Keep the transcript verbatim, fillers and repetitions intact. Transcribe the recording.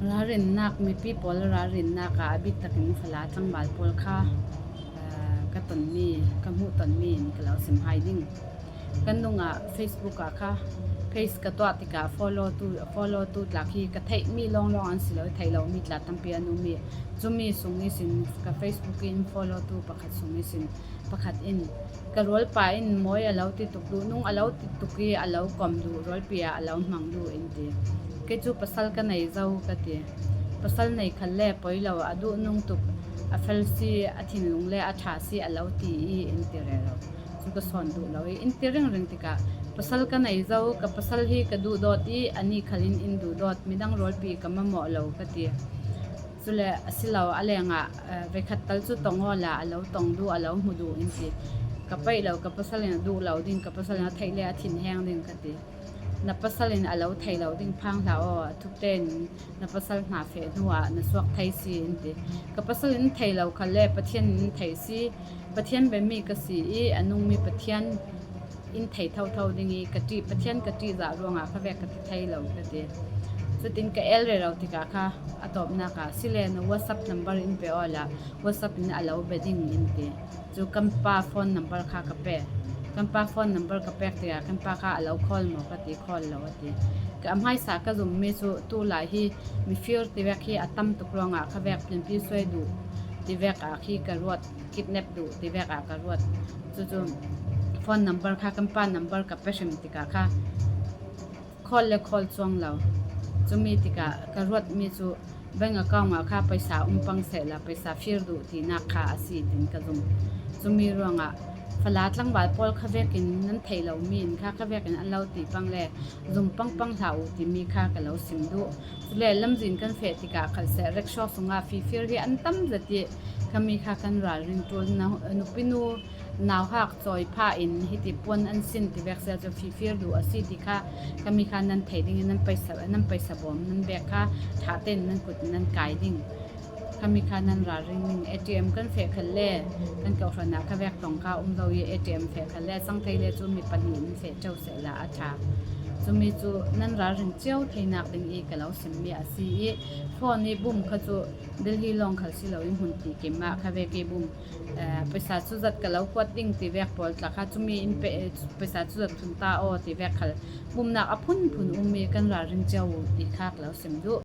Ralrinnak, mipi pawl ralrinnak ah a bik takin fala tlangval pawl kha, aa, ka tonmi, ka hmuh tonmi in ka lo sim hai ding. Kan nungah Facebook ah kha page ka tuah tikah follow tu, follow tu tlak hi ka theihmi lawnglawng an si lo, theih lomi tla tampi an um i, cumi sung ihsin ka Facebook in follow tu pakhat sung ihsin pakhat in, ka rualpa in mawi a lo ti tuk, duhnung a lo ti tuk i a lo kawm duh, rualpi ah a lo hmang duh in ti. Kei cu pasal ka nei zo ka ti. Pasal nei khal le poi lo, a duhnung tuk, a fel si, a thinlung le a ṭha si a lo ti i in ti rero. Cu ka sawn duh lo i in ti ringring tikah pasal ka nei zo, ka pasal hi ka duhdawt i ani khalin in duhdawt, midang rualpi ka mamawh lo ka ti. Cule a si lo, a lengah, eh, veikhat tal cu tong awla a lo tong duh, a lo hmu duh in ti. Ka paih lo, ka pasal in a duh lo ding, ka pasal in a theih le a thinheng ding ka ti. Na pasal in a lo thei lo ding phang hlah aw, a thupte in na pasal hna feh hnuah na suak thei si in ti. Ka pasal in thei lo khal le Pathian in thei si, Pathian biami ka si i a nungmi Pathian in thei thotho ding i ka ṭih, Pathian ka ṭihzah ruangah kha vek ka ti thei lo ka ti. Cutin ka el rero tikah kha a tawpnak ah, si le na WhatsApp number in pe awla WhatsApp in a lo bia ding in ti. Cu kan pa phone number kha ka pe. Kan pa phone number ka pek tikah kan pa kha a lo call maw ka ti, call lo a ti. Ka a hmaisa ka zummi cu tulai hi mifir tivek hi a tam tuk ruangah kha vek pianpi suai duh tivek ah khi ka ruat, kidnap duh tivek ah ka ruat. Cucu phone number kha kan pa number ka pe hrim tikah kha call le call cuang lo. Cumi tikah ka ruatmi cu bank account ah kha paisa um pang sehla paisa fir duh tinak kha a si tin ka zum. Cumi ruangah fala tlangval pawl kha vekin nan thei lomi in kha kha vekin an lo ti pang le zum pangpang hlah uh timi kha ka lo sim duh. Cule lamzin kan feh tikah khalseh rickshaw sungah fifir hi an tam zat i khami kha kan ralring ṭul, na, nupinu nauhak cawi phah in hiti puan an sin tivek sia cu fifir duh a si ti kha khami kha nan thei ding i nan paisa, nan paisa bawm nan bek kha ṭha tein nan kut nan kai ding. Khami kha nan ralring ding. A T M kan feh khal le kan kawhhran ah kha vek tong kha um zo i A T M feh khal le cang thei le cu mi pahnih in feh ṭeu sehla a ṭha. Cumi cu nan ralring cio theinak ding i ka lo simmi a si i phone i bum kha cu Delhi lawng khal si lo in hmun ti kim ah kha vek i bum, eh, paisa cuzat ka lo kuat ding tivek pawl tla kha cumi in pe, eh, paisa cuzat tun ta aw tivek khal bumnak a phunphun ummi kan ralring cio uh ti kha ka lo sim duh.